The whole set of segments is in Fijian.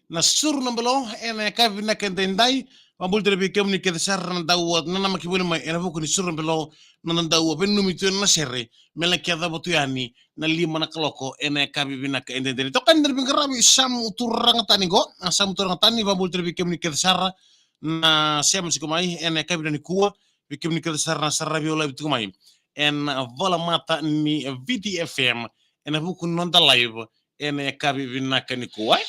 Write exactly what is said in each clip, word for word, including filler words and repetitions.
na Suru na Belo ena yakavi vinaka edaidai. Vabula tale vei kemuni kece sara na dau nanamaki voli mai ena vuku ni Suru na Belo, na dau veinanumi tu ena sere me laki yacova tu yani na lima na kaloko ena yakavi vinaka edaidai. Ni toka ni da na veiqaravi Samu Turaga Tani qo, a, Samu Turaga Tani, vabula tale vei kemuni kece sara na sema tiko mai ena yakavi nikua, vei kemuni kece sara na saravi au live tiko mai ena volamata ni Viti F M ena vuku ni noda live ena yakavi vinaka nikua.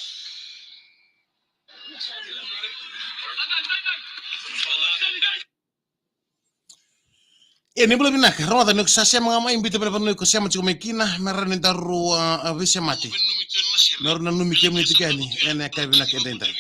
E, ni bula vinaka, rogoca ni o sa sema ga mai, biuta mai na vanua o iko sema tiko mai kina, me rawa ni daru, a, a, veisemati. Me rawa ni nanumi kemuni tiko yani ena yakavi vinaka edaidai.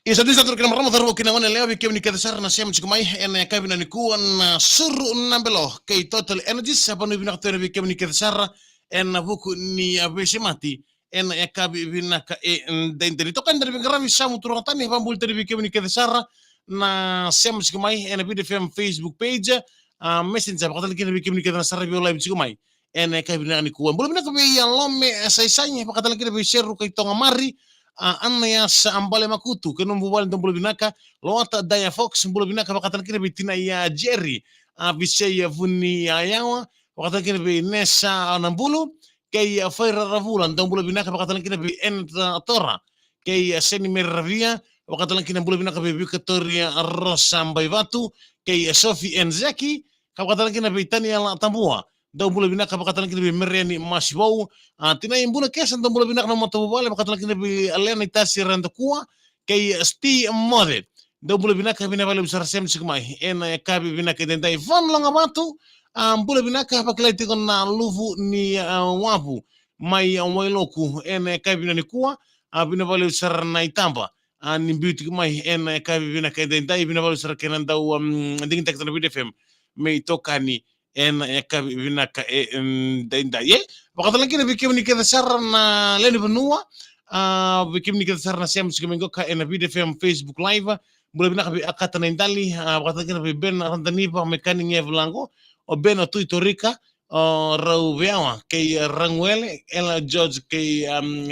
Isa, disa turu kina marama, cauravou kei na goneyalewa, vei kemuni kece sara na sema tiko mai ena yakavi nikua, na Suru na Belo kei Total Energies. Sa vanua vinaka tu yani vei kemuni kece sara ena vuku ni, a, veisemati ena yakavi vinaka edaidai. Ni toka ni da na veiqaravi Samu Turaga Tani, vabula tale vei kemuni kece sara na sema tiko mai ena Viti F M Facebook page, a, Messenger, vakatalega kina vei kemuni kece na saravi au live tiko mai ena yakavi vinaka nikua. Bula vinaka vei, a, Lome, e, Saisai, vakatalega kina vei Seru kei Toga Mari, a, Anaiasa, a, Bale Makutu kei nomu vuvale, dou bula vinaka. Loata Daya Fox, bula vinaka, vakatalega kina vei tinai, a, Jerry, a, Visei, a, Vuni, a, Yawa, vakatalega kina vei Nesa, a, Nabulu kei, a, Faira Ravula, dou bula vinaka, vakatalega kina vei Eneta Tora kei, a, Seni Meri Ravia, vakatalega kina bula vinaka vei Vikatoria Rosa Baivatu kei, a, Sofi Enzeki, ka vakatalega kina vei Taniela Tabua, dou bula vinaka, vakatalega kina vei Meriani Masivou, a, tinai Bula Kesa, dou bula vinaka na matavuvale, vakatalega kina vei Alena Itasi Radakua kei, a, Sti Moce, dou bula vinaka, vinaka vakalevu sara sema tiko mai ena yakavi vinaka edaidai. Von Logavatu, a, bula vinaka, vakilai tiko na luvu ni, a, wavu mai, a, Wailoku ena yakavi vinaka nikua, a, vinaka vakalevu sara na itaba, a, ni biu tiko mai ena yakavi vinaka edaidai, vinaka vakalevu sara kei na dau, um, digitaki tu na Viti F M me itokani ena yakavi vinaka edaidai. E, vakatalega kina vei kemuni kece sara na lewe ni vanua, a, vei kemuni kece sara na sema tiko mai qo ka ena Viti F M Facebook Live, bula vinaka vei Akata Naidali, a, vakatalega kina vei Ben Radaniva, Mekani Ngevulago, o Ben, o Tui Torika, o Rau Veawa kei Raguele, Ela George kei, um,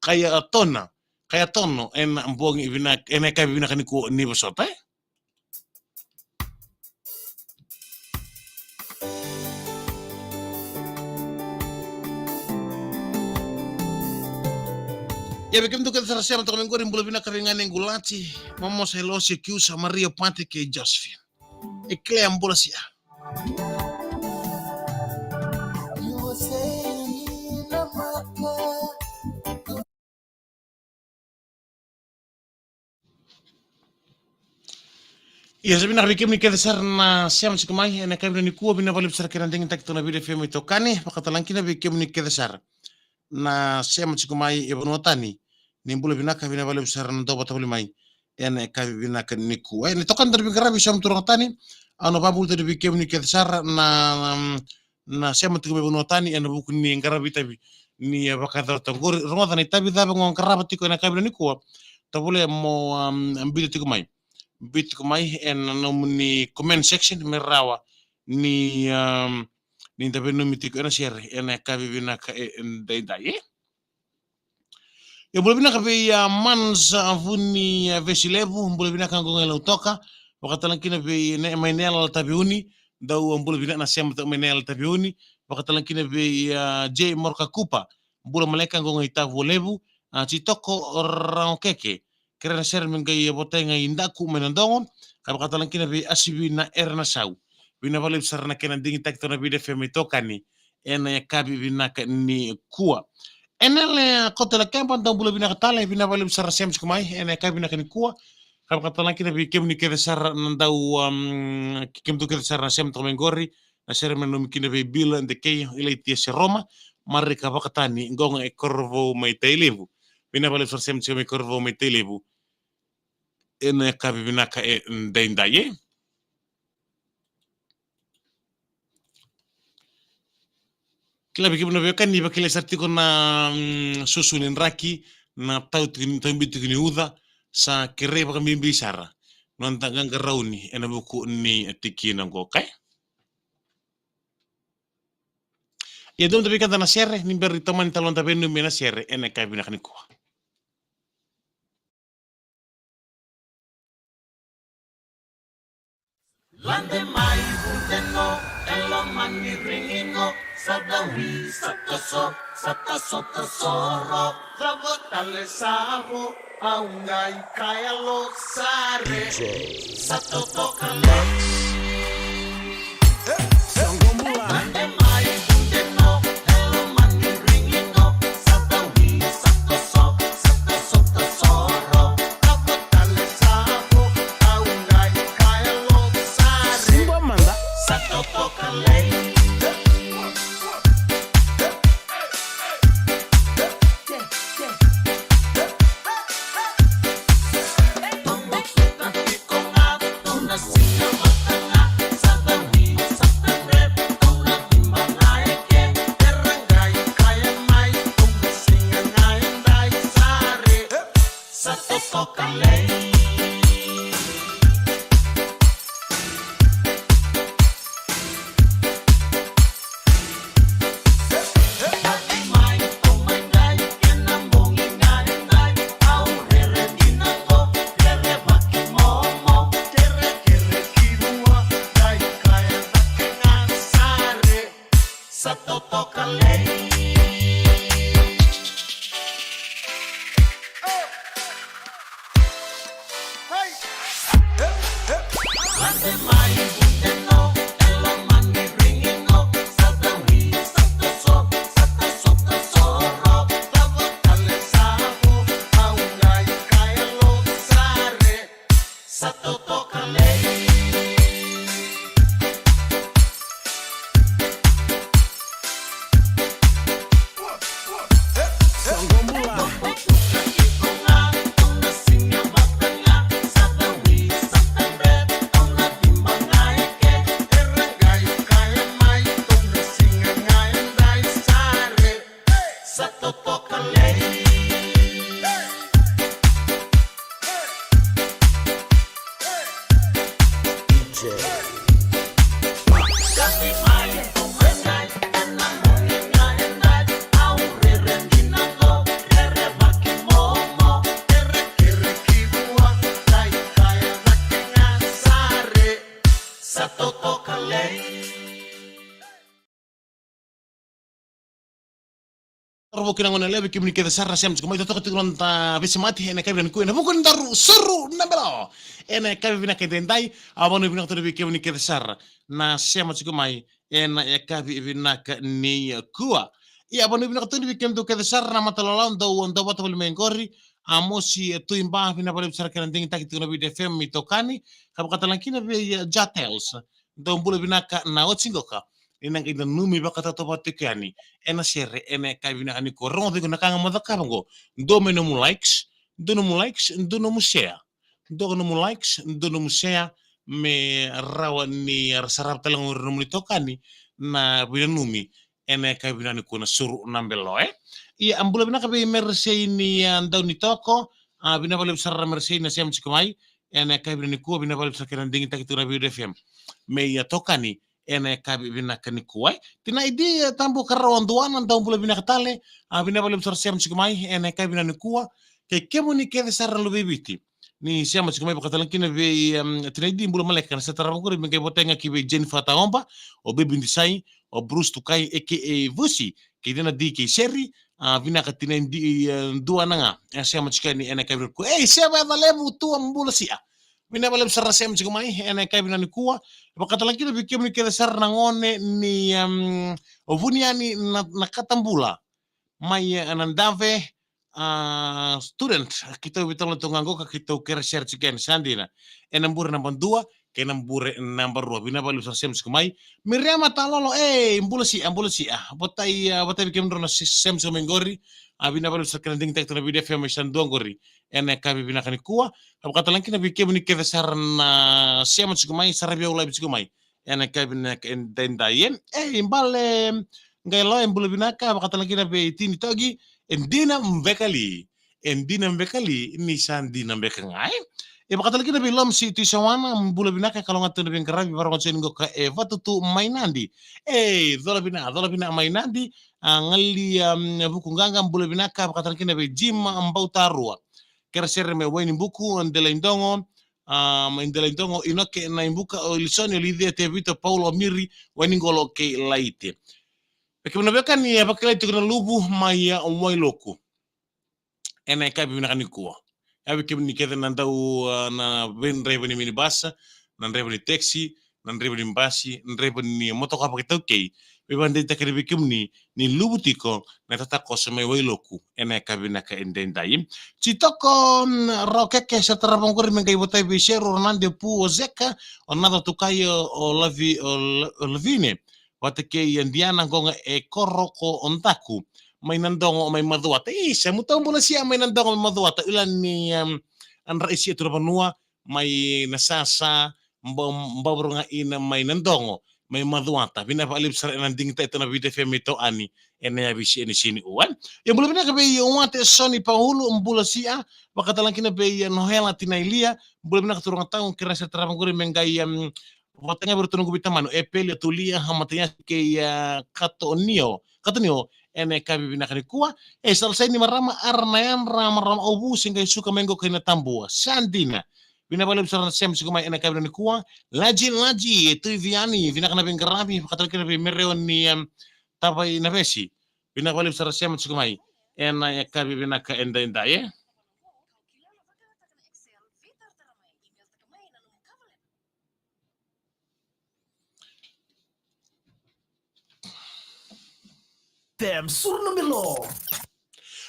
Kaya Tona, Kaya Tono, ena bogi vinaka, ena yakavi vinaka nikua ni vosota, e? Ia vei kemudou kece sara sema toka mai qori, bula vinaka vei Gane Gulati, Momo Sailosi, Kiusa, Maria, Pati kei Josephine. E Claire, bula sia. Ia, sa vinaka vei kemuni kece sara na sema tiko mai ena yakavi nikua, vinaka vakalevu sara kei na digitaki tu na Viti F M itokani, vakatalega kina vei kemuni kece sara na sema tiko mai e vanua tani, ni bula vinaka, vinaka vakalevu sara na dau vata voli mai ena yakavi vinaka nikua. E, ni toka ni da na veiqaravi Samu Turaga Tani, au na vakabula tale vei kemuni kece sara na, na, na sema tiko mai vanua tani ena vuku ni qaravi itavi ni, e, vakayacora toka qori. Rogoca na itavi cava o qarava tiko ena yakavi nikua. Tovolea mo, um, biuta tiko mai. Biuta tiko mai ena nomuni comment section me rawa ni, um, ni da veinanumi tiko ena sere ena yakavi vinaka edaidai, e? Ia bula vinaka vei, a, Mans, a, Vuni, a, Vesilevu, bula vinaka qo qai Lautoka, vakatalega kina vei Ne-, mai Nela Taveuni, dou, a, bula vinaka na sema toka mai Nela Taveuni, vakatalega kina vei, a, J Moroka Kupa, bula maleka qo qai Tavualevu, a, Titoko Raokeke, kerea na sere me qai votai ga i daku mai na dogo, ka vakatalega kina vei Asivi na Era na Sau. Vinaka vakalevu sara na kena digitaki tu na Viti F M itokani ena yakavi vinaka nikua. Enele Kotelekeba, dou bula vinaka tale, vinaka vakalevu sara sema tiko mai ena yakavi vinaka nikua. Ka vakatalega kina vei kemuni kece sara na dau, um, kemudou kece sara na sema toka mai qori, na sere me nanumi kina vei Bila Dekei, Ilaitia Seroma, Marika Vakatani, qo ga e Korovou mai Tailevu. Vinaka vakalevu sara sema tiko mai Korovou mai Tailevu ena yakavi vinaka edaidai, e? Kila vei kemuni na veiwekani, ni vakilai sara tiko na, mm, susu ni draki, na tau tiko ni, tau biu tiko ni uca, sa kerei vakabibi sara noda qaqarauni ena vuku ni tikina qo, okay? Ia dou mada vei keda na sere, ni bera ni tomani tale noda veinanumi ena sere ena yakavi vinaka nikua. Lade mai vudeno, e loma ni rigino, sa dawi, sa toso, sa taso, tasoro. Cava tale sa vo, au qai kaya lo sare. D J. Sa totoka lei. Lade mai vudeno, e loma ni rigino, sa dawi, sa toso, sa taso, tasoro. Cava tale sa vo, au qai kaya lo sare. Simba mada. Sa totoka lei. Sa totoka lei. Sa totoka lei. Sa totoka lei. Taro vou kina gone levu, kemuni kece sara na sema tiko mai, totoka tiko na noda veisemati ena yakavi vinaka nikua ena vuku ni daru suru na belo. Ena yakavi vinaka edaidai, a vanua vinaka tale vei kemuni kece sara na sema tiko mai ena yakavi vinaka nikua. Ia, a vanua vinaka tale vei kemudou kece sara na matalolau dou, dou vata voli mai qori, a Mosi, e, Tui Ba, vinaka vakalevu sara kena digitaki tiko na Viti F M mai Tokani, ka vakatalega kina vei, e, Jatels. Dou bula vinaka na oti qoka. Ni na qai nanumi vakatautauvata tiko yani ena sere ena yakavi vinaka nikua. Rogoca tiko na ka ga mo cakava qo. Dua mai nomu likes, dua nomu likes, dua nomu share. Dua nomu likes, dua nomu share, me rawa ni ra sarava tale ga o ira na nomuni itokani na veinanumi ena yakavi vinaka nikua na suru na belo, e. Ia, a bula vinaka vei Meresei ni, a, Daunitoko, a, vinaka vakalevu sara Meresei na sema tiko mai ena yakavi vinaka nikua, vinaka vakalevu sara kena digitaki tiko na Viti F M mai, a, Tokani ena yakavi vinaka nikua, e. Tina Idi, e, Tabu Karawa Duana, dou bula vinaka tale, a, vinaka vakalevu sara sema tiko mai ena yakavi vinaka nikua. Kei kemuni kece sara na luve i Viti ni sema tiko mai, vakatalega kina vei, em, Tina Idi, bula maleka, na sa tarava qori me qai votai ga ki vei Jennifer Taoba, o Baby Disai, o Bruce Tukai, A K A Vusi, kei Tina D kei Seri, a, vinaka Tina Idi, e, Duana ga e sema tiko yani ena yakavi nikua. Ei, Seva Yacalevu, tua bula sia. Vinaka vakalevu sara sema tiko mai ena yakavi vinaka nikua. Vakatalega kina vei kemuni kece sara na gone ni, em, o Vuniani na, na Katabula mai, e, Nadave, a, student, keitou veitalanoa tu ga qo ka keitou kere sere tiko yani, sa dina. Ena bure naba dua kei na bure naba rua. Vinaka vakalevu sara sema tiko mai. Miriama Talolo, e, bula sia, bula sia. Votai, a, votai vei kemudrau na se-, sema tiko mai qori. A, vinaka vakalevu sara kena digitaki tiko na Viti F M mai sa dua qori ena yakavi vinaka nikua. A, vakatalega kina vei kemuni kece sara na sema tiko mai, sara via live tiko mai ena yakavi vinaka edaidai, e. E, i bale, qai lo, e, bula vinaka, vakatalega kina vei Tini Togi, e dina beka li. E dina beka li, ni sa dina beka ga, e. E vakatale kina vei Lomsi Tuisawana, bula vinaka, e kalougata na veiqaravi, vakarorogo tiko ni qo ka e Vatutu mai Nadi. E, cola vina, cola vina mai Nadi, a, gali, a, vuku qaqa, bula vinaka, vakatale kina vei Jim, a, Bautarua. Kere sere mai Wainibuku, Delaidogo, a, mai Delaidogo, Inoke, Naibuka, o Ilisoni, o Licia, Tevita, Paulo, o Miri, Wainiqolo kei Laite. Vei kemuni na veiwekani, e, vakilai tiko na luvu mai, a, Wailoku. Ena yakavi vinaka nikua. Ia vei kemuni kece na dau, a, na veidraiva ni minibus, na draiva ni taxi, na draiva ni basi, na draiva ni motoka vakaitaukei. Veivakadeitaki vei kemuni ni luvu tiko na tatakoso mai Wailoku ena yakavi vinaka edaidai. Jitoko, mm, Raokeke, sa tarava qori me qai votai vei Seru, o Ranade, Pu, o Zeka, o Naca, Tukai, o, o Lavi, o La-, o Lavine. Vata kei Diana, qo ga e Koro ko Daku mai Nadogo mai Macuata. Isa, mutou bula sia mai Nadogo mai Macuata. Ula ni, em, a dra isi tu na vanua mai Nasasa, Ba-, Bavaroga ina mai Nadogo mai Macuata. Vinaka vakalevu sara ena digitaki tu na Viti F M mai Toani ena yavi Sinisini. Ua. Ia bula vinaka vei Wate Soni Paulu, bula sia, vakatale kina vei Noela Tinailia, bula vinaka turaga tau, kere sere tarava qori me qai, em, vata ga vei iratou na noqu veitamani, o Epeli, o Tulia, o Mataiasi kei, a, Katonio. Katonio, ena yakavi vinaka nikua. E, sa lasa ni marama, ara na yadra marama o Vu, se qai suka mai qo kei na Tabua. Sa dina. Vinaka vakalevu sara na sema tiko mai ena yakavi nikua. Laji, Laji, e Tui Viani, vinaka na veiqaravi, vakatale kina vei Mereoni, em, Tavai Navesi. Vinaka vakalevu sara na sema tiko mai ena yakavi vinaka edaidai, e. Tem suru na belo.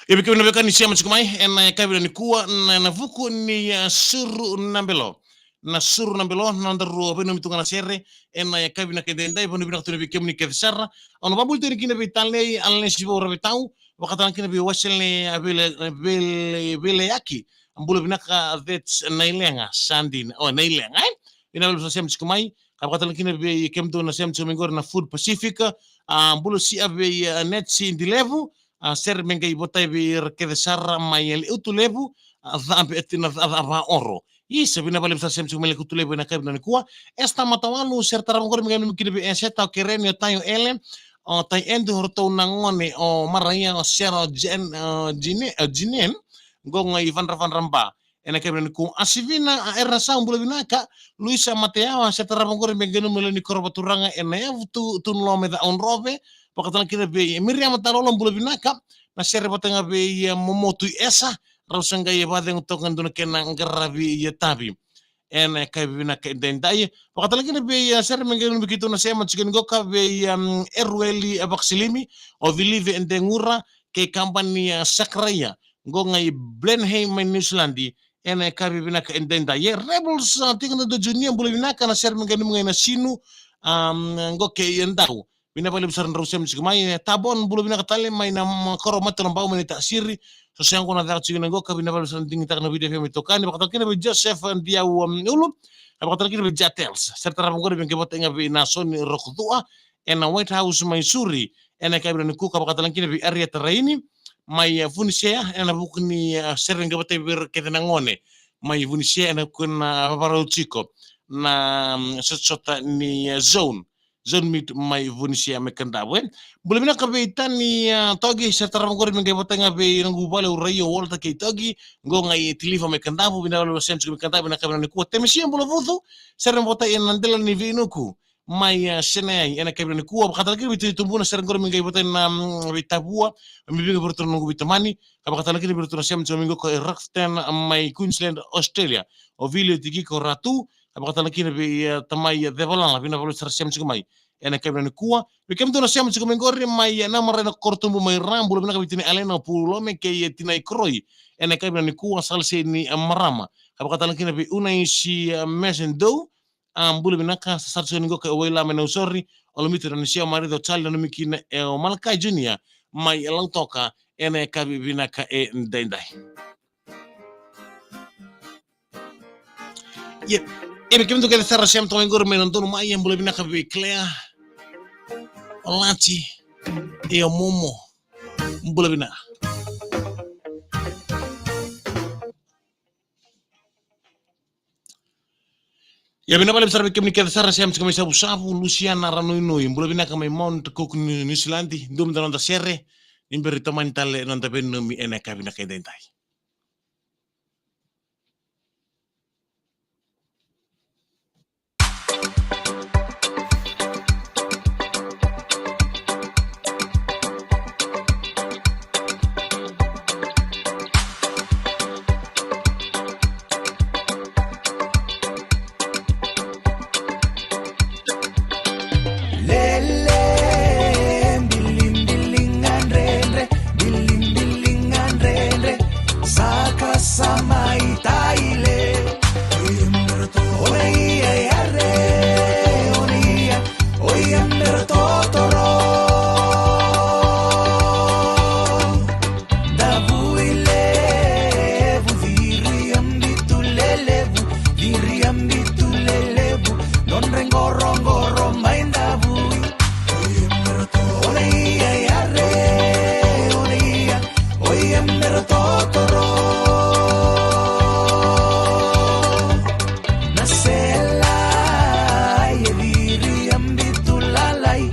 Ia vei kemuni na veiwekani sema tiko mai ena yakavi nikua, na, na vuku ni, a, suru na belo. Na suru na belo, na nodaru veinanumi tu ga na sere ena yakavi vinaka edaidai, veinanumi vinaka tu vei kemuni kece sara. Au na vakabula tiko kina vei Talei, Alesi Vou Ravetau, vakatale kina vei Wasele, a, Vele, Vele, Veleaki, bula vinaka, that's Nailega, sa dina, o, Nailega, e? Vinaka vakalevu sara na sema tiko mai, ka vakatale kina vei kemudou na sema tiko mai qori na Food Pacific, a, bula sia vei, a, Netsi Dilevu, a, sere me qai votai vei ira kece sara mai Yale'utu Levu, a, cabe e tina ca, ca, vaoro. Isa, vinaka vakalevu sara na sema tiko mai Yale'utu Levu ena yakavi nikua. Esta Matawalu, sere tarava qori me qai nanumi kina vei Eseta, o Kereni, o Tai, o Ele, o Tai Edu, o ratou na gone, o Maraia, o Sera, o Jen, o Jine, o Jinen, qo ga i Vadravadra Ba. Ena yakavi nikua, a Sivina, a Erasau, bula vinaka, Luisa Mateawa, sere tarava qori me qai nanumi lewe ni koro vaturaga ena yavu tu, tu na loma i Caudrove, vakatale kina vei Miriama Talolo, bula vinaka, na sere vata ga vei, e, Momo Tui Esa, rau sa qai vakacegu toka e dua na kena qaravi itavi ena yakavi vinaka edaidai. Vakatale kina vei, e, sere me qai nanumi keitou na sema tiko ni qo ka vei, em, Erueli, e, Vakasilimi, o Vilive, e Degura, kei Kabani, e, Sakaraia, qo ga i Blenheim mai New Zealand, ena yakavi vinaka edaidai. E Rebels, a, tiko na dua Junior, bula vinaka, na sere me qai nanumi ga ena Sinu, am, qo kei Dau. Vinaka vakalevu sara na drau sema tiko mai, e, Tabon, bula vinaka tale mai na, mm, koro Matailobau mai na Tasiri. So se qo na caka tiko na qo ka vinaka vakalevu sara na digitaka na Viti F M mai Tokani, vakatale kina vei Joseph Diau, um, Ulu, ka vakatale kina vei Jatels. Sere tarava qori me qai vata ga vei Nasoni Rokotua, ena White House mai Suri, ena yakavi nikua, ka vakatale kina vei Arieta Raini, mai, e, Vunisea, ena vuku ni, e, sere qai vata vei ira kece na gone mai Vunisea, ena vuku na vakarau tiko na, mm, sotasota ni, e, zone. Zone Meat mai Vunisea mai Kadavu, e. Bula vinaka vei Tani, a, Togi, sere tarava qori me qai vata ga vei noqu vale o Rai, o Walter kei Togi, qo ga i Tiliva mai Kadavu, vinaka vakalevu sema tiko mai Kadavu ena yakavi nikua. Temesia Bulavucu, sere me vata ena dela ni veinuku mai, a, Senayai ena yakavi nikua, vakatale kina vei Tui Tubuna, sere qori me qai vata ena, mm, vei Tavua, me vica vei iratou na noqu veitamani, ka vakatale kina vei iratou na sema tiko mai qo ko Roxton mai Queensland, Australia, o Vili, o Tikiko, o Ratu, ka vakatale kina vei, e, tamai, e, Cevalala, vinaka vakalevu sara sema tiko mai ena yakavi nikua. Vei kemudou na sema tiko mai qori mai, e, Namarai na Korotubu mai Ra, bula vinaka vei tinai Alena, o Pulome kei, e, tinai Koroi ena yakavi nikua, sa lasa ni, e, marama. Ka vakatale kina vei Unaisi, e, Mesendou, a, bula vinaka, sa sara tiko ni qo ka Waila mai Nausori, o Lomito na Nisia, o Marica, o Charlie, nanumi kina, e, o Malakai Junior mai, e, Lautoka ena yakavi vinaka edaidai. Ia, e vei kemudou kece sara sema toka mai qori mai na Donu Mai, e, bula vinaka vei Claire, o Lati, e, o Momo, bula vinaka. Ia vinaka vakalevu sara vei kemuni kece sara, sema tiko mai Savusavu, Lusiana Ranoinoi, bula vinaka mai Mount Cook, New, New Zealand, dua mada na noda sere, ni bera ni tomani tale na noda veinomoi ena yakavi edaidai. Lele, bilimbilinga dredre, bilimbilinga dredre, saka sa mai taile. Ona ia yare, ona ia, o ia mera totoro. Davui levu, viriabitu lelevu, viriabitu lelevu, nodra iqoroqoro mai davui. Ona ia yare, ona ia, o ia mera totoro. Na sela e viriabitu lalai,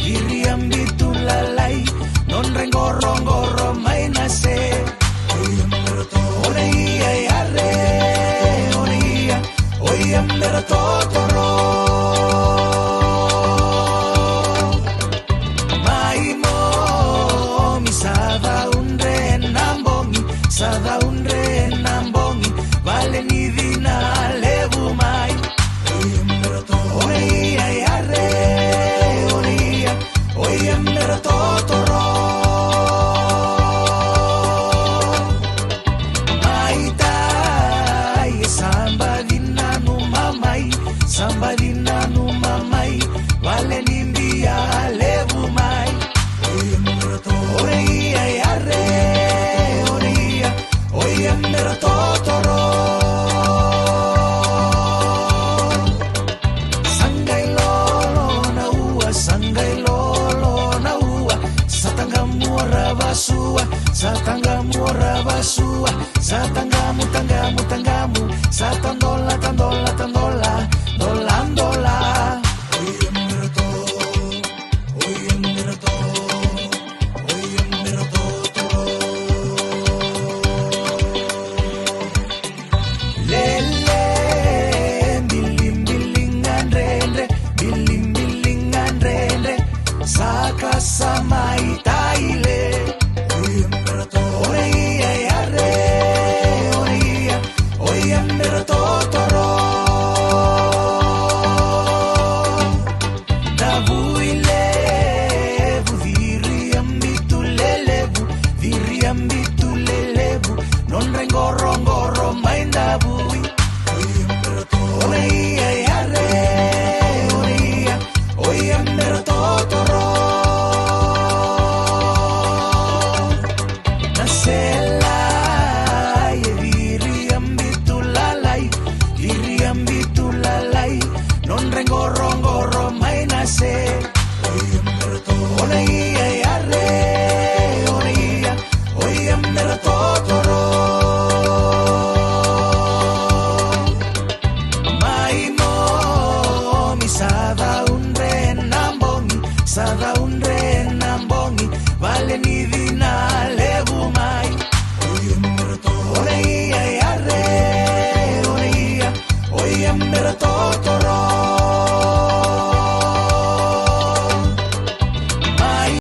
viriabitu lalai, nodra iqoroqoro mai na se. Ona ia yare, ona ia, o ia mera totoro. Mai momi sa caudre na bogi, sa caudre na bogi, vale ni cina levu mai. Ona ia yare, ona ia, o ia mera totoro. Mai tai e sa baci nanuma mai, sa baci nanuma mai, vale ni bia levu mai. Ona ia yare, ona ia, o ia mera totoro. Sa qai lolo na ua, sa qai lolo na ua, sa taqamu ra vasua, sa taqamu ra vasua, sa taqamu, taqamu, taqamu, sa tadola, tadola, tadola, dola, dola. Lele, bilimbilinga dredre, bilimbilinga dredre, saka sa mai taile.